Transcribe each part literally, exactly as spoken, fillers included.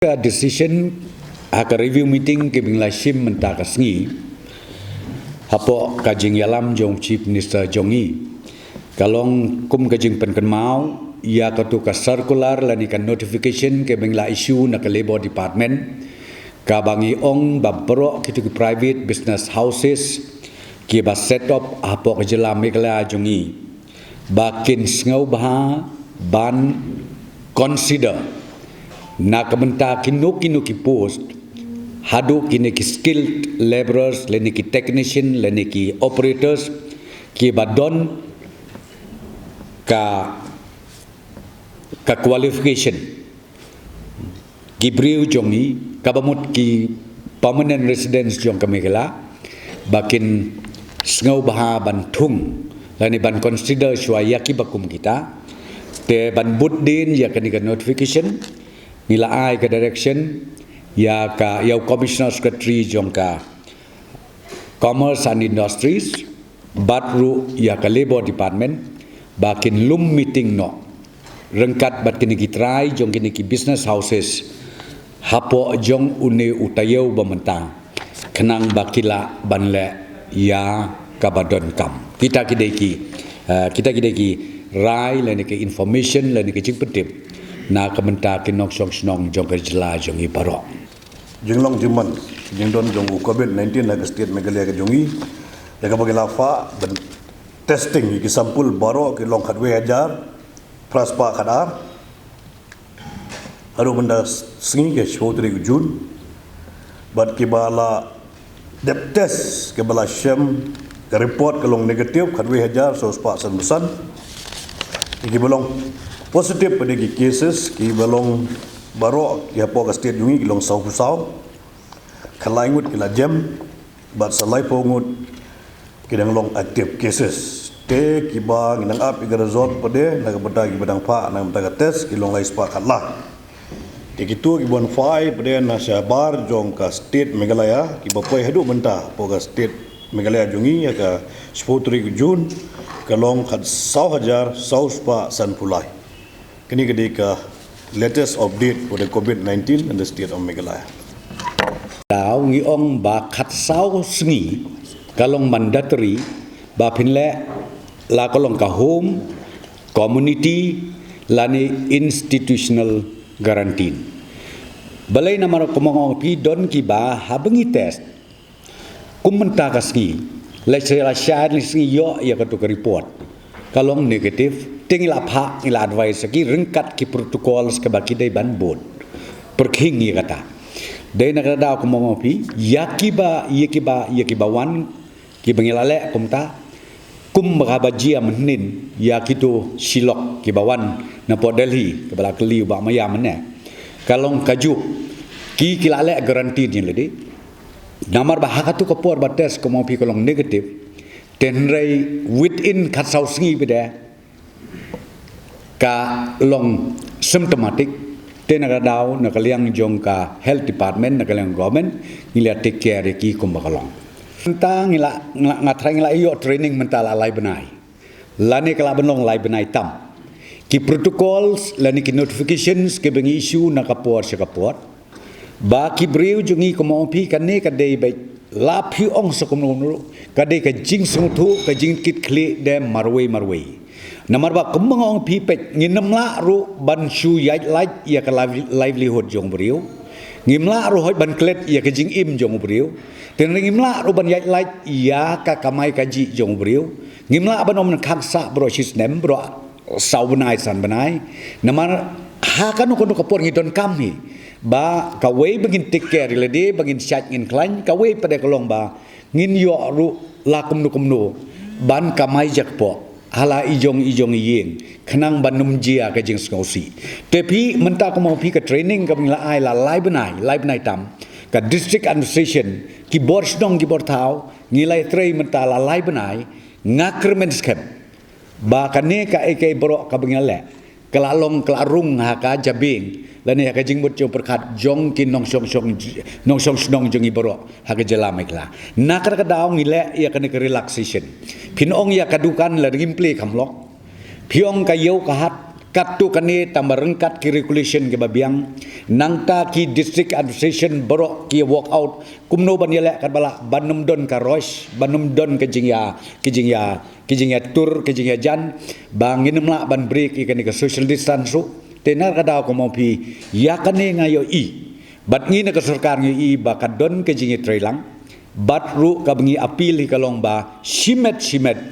Ka decision ha ka review meeting kaba ngi la shim mynta ka sngi hapoh ka jingïalam jong Chief Minister jong ngi, ka long kum ka jingpynkynmaw ïa katu ka circular lane ka notification kaba ngi la issue na ka Labour Department, kaba ngi ong ba baroh kitu ki private business houses kiba set up hapoh ka jylla Meghalaya jong ngi ba kin sngewbha ban consider na ka bynta kino kino ki post, haduh kine ki skilled labourers lane ki technician lane ki operators kiba don ka ka qualification, ki briew jong ngi kaba mut ki permanent residents jong ka Meghalaya ba kin sngewbha ban thung lane ban consider shuwa ïa kiba kum kita. Te ban bud dien ïa kane ka notification, ngi la ai ka direction ïa ka, ïa u Commissioner Secretary jong ka Commerce and Industries bad ruh ïa ka Labour Department ba kin lum meeting noh ryngkat bad kine ki trai jong kine ki business houses hapoh jong une u taïew ba mynta, khnang ba ki lah ban leh ïa kaba donkam. Kita ki dei ki, eh, kita ki dei ki rai lane ki information lane ki jingpyntip na ka bynta ki nongshong shnong jong ka jylla jong ngi baroh. Jinglong jingman jingdon jong u COVID nineteen ha ka state Meghalaya ka jong ngi, ïa kaba ngi la phah ban testing ïa ki sampul baroh ki long khatwei hajar phra spah khatar haduh mynta sngi ka shiphew tarik u Jun. Bad kiba la dep test, kiba la shem ka report ka long negative khatwei hajar saw spah sanphew san. Kiba long positive pat ki cases kiba long baroh ki hapoh ka state jong ngi ki long sawphew saw. Khatlai ngut ki la jem bad sa laiphew ngut ki dang long active cases. Te kiba ngi nang ap ïa ka result pat na ka bynta kiba dang phah na ka bynta ka test ki long lai spah khatlar. Te kitu kiba wan phai pat na shabar jong ka state Meghalaya kiba poi haduh mynta hapoh ka state Meghalaya jong ngi ïa ka shiphew tarik Jun ka long khatsaw hajar saw spah sanphew lai. Kane ka dei ka latest update for the COVID nineteen in the state of Meghalaya. Tau ngi ong ba khatsaw sngi ka long mandatory ba phin leh la ka long ka home, community lane institutional quarantine. Balei? Namar kumba nga ong phi don kiba haba ngi test kum mynta ka sngi, la shai la shai la sngi ïoh ïa katu ka report ka long negative, te ngi la phah, ngi la advise ki ryngkat ki protocols kaba ki dei ban bud pyrkhing ïa kata. Dei na kata daw kumba nga ong phi ïa kiba, ïa kiba, ïa kiba wan kiba ngi la leh kumta, kumba kaba jia mynhynnin ïa kitu shi lok kiba wan na pdeng Delhi kaba la kylli u Bah Maya mynne, ka long kajuh ki, ki la leh quarantine ïa lade. Namar ba ha katu ka por ba test kumba ong phi ka long negative, te hynrei within khatsaw sngi pat ka long symptomatic, te na ka daw na ka liang jong ka health department, na ka liang government, ngi la take care ïa ki kumba ka long. Mynta ngi la, nga, nga tharai ngi la ïoh training mynta la lai bnai lane ka la ban long lai bnai tam ki protocols lane ki notifications kiba ngi issue na ka por sha ka por. Ba ki briew jong ngi kumba ong phi kane ka dei beit la phi ong sa kumno kumno ruh ka dei ka jingsngewthuh, ka jingkitkhlieh de marwei marwei. Namar ba kumba nga ong phi peit, ngim lah ruh ban shu ïaid lait ïa ka live-, livelihood jong u briew. Ngim lah ruh hoi ban klet ïa ka jingim jong u briew. Te ngim lah ruh ban ïaid lait ïa ka kamai kajih jong u briew. Ngim lah ban ym khang sah baroh shisnem, baroh saw bnai san bnai. Namar ha kano kano ka por ngi donkam hi ba kawei ba ngin take care ïa lade, ba ngin shait ngin khlaiñ, kawei pat ka long ba ngin ïoh ruh la kumno kumno ban kamai jakpoh ha la i jong i jong i ïing, khnang ban ym jia ka jingsngewsih. Te phi mynta kumba ong phi ka training kaba ngi la ai la lai bnai, lai bnai tam, ka district administration, ki bor shnong ki bor thaw, ngi la ïatrei mynta la lai bnai, nga kyrmen skhem ba kane kaei kaei baroh kaba ngi la leh ka la long, ka la rung ha ka jabieng lane ha ka jingmut jingpyrkhat jong ki nongshong shong, nongshong shnong jong ngi baroh ha ka jylla Meghalaya. Na kata ka daw ngi leh ïa kane ka relaxation. Phin ong ïa ka dukan la ngim plie kham lok. Phi ong ka ïew ka hat Katto katne tang ba ryngkat ki regulation kiba biang, nangta ki district administration baroh ki walk out, kumno ban ïaleh katba lah ban ym don ka rush, ban ym don ka jingïa, ka jingïa, ka jingïatur, ka jingïajan, ba ngin ym lah ban break ïa kane ka social distance ruh. Te na kata ka daw kumba phi, ïa kane nga ïohi. Bad ngi na ka sorkar ngi ïohi ba ka don ka jingïatreilang. Bad ruh kaba ngi appeal hi ka long ba shimet shimet,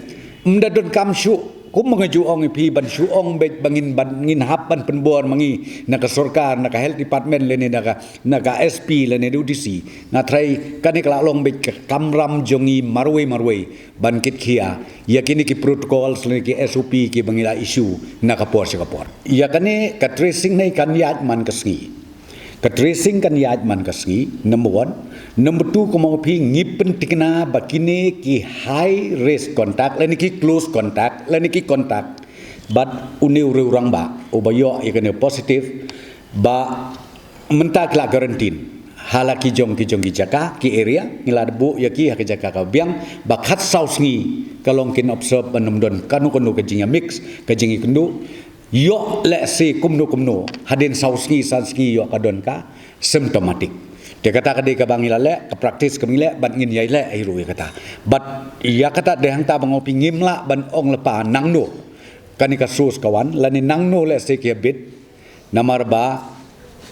ym da donkam shuh, kumba nga ju ong ïa phi, ban shu ong beit ba ngin, ban ngin hap ban pynbor ma ngi na ka sorkar, na ka health department lane na ka, na ka S P lane na U D C. Nga tharai kane ka la long beit ka kamram jong ngi marwei marwei ban kitkhia ïa kine ki protocols lane ki S O P kiba ngi la issue na ka por sha ka por. Ïa kane ka tracing ne kan ïaid man ka sngi. Ka tracing kan ïaid man ka sngi, number one. Number two, kumba phi, ngi pyntikna ba kine ki high risk contact lane ki close contact lane ki contact bad une u riewrangbah uba ïoh ïa kane positive, ba mynta ki la quarantine ha la ki jong, ki jong ki jaka, ki area, ngi la buh ïa ki ha ki jaka kaba biang, ba khatsaw sngi ka long kin observe ban ym don kano kano ka jingïamix, ka jingïakynduh. Ïoh lehse kumno kumno, hadien saw sngi, san sngi ïoh ka don ka symptomatic. Te kata ka dei kaba ngi la leh, ka practice kaba ngi leh, bad ngin ïai leh hi ruh ïa kata. Bad ïa kata dei hangta ba nga ong phi, ngim lah ban ong lypa nangno kane ka source ka wan, lane nangno lehse ki habit. Namar ba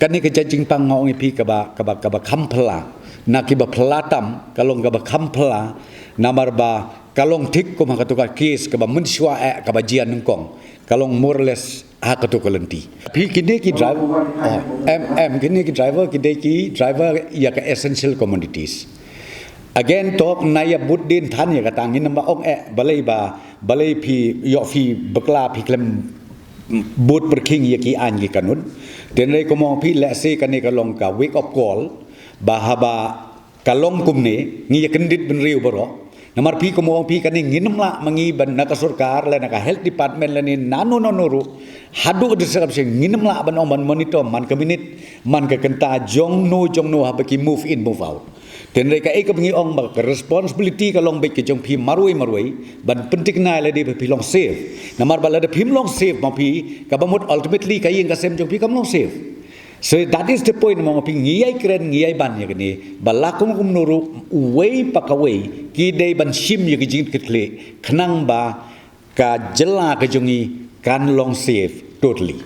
kane ka jingpang nga ong ïa phi kaba, kaba, kaba kham phylla, na kiba phylla tam, ka long kaba kham phylla. Namar ba ka long thik kum ha kato ka case kaba mynshuwa eh kaba jia nyngkong, ka long more or less ha kato ka lynti. Phi, kine ki driver, oh, em, em, kine ki driver, kine ki driver ïa ka essential commodities. Again, to ngin ïa bud dien than ïa kata, ngin ym ong eh balei ba, balei phi, ïoh phi bakla, phi khlem bud pyrkhing ïa ki aiñ ki kanun. Te hynrei kumba ong phi, lehse kane ka long ka wake up call, ba haba ka long kumne, ngi ïa kyndit bynriew baroh. Namar phi, kumba ong phi, kane ngin ym lah ma ngi ban, na ka sorkar lane na ka health department lane nano nano ruh, haduh district administration, ngin ym lah ban ong ban monitor man ka minit, man ka kynta, jongno jongno haba ki move in move out. Te hynrei kaei kaba ngi ong ba ka responsibility ka long beit ka jong phi marwei marwei ban pyntikna ïa lade ba phi long safe. Namar ba lada phim long safe ma phi, kaba mut ultimately ka ïing ka sem jong phi kam long safe. So that is the point, ma phi, ngi ïai kren, ngi ïai ban ïa kane, ba la kum kumno ruh, uwei pa kawei ki dei ban shim ïa ka jingkitkhlieh khnang ba ka jylla ka jong ngi kan long safe totally.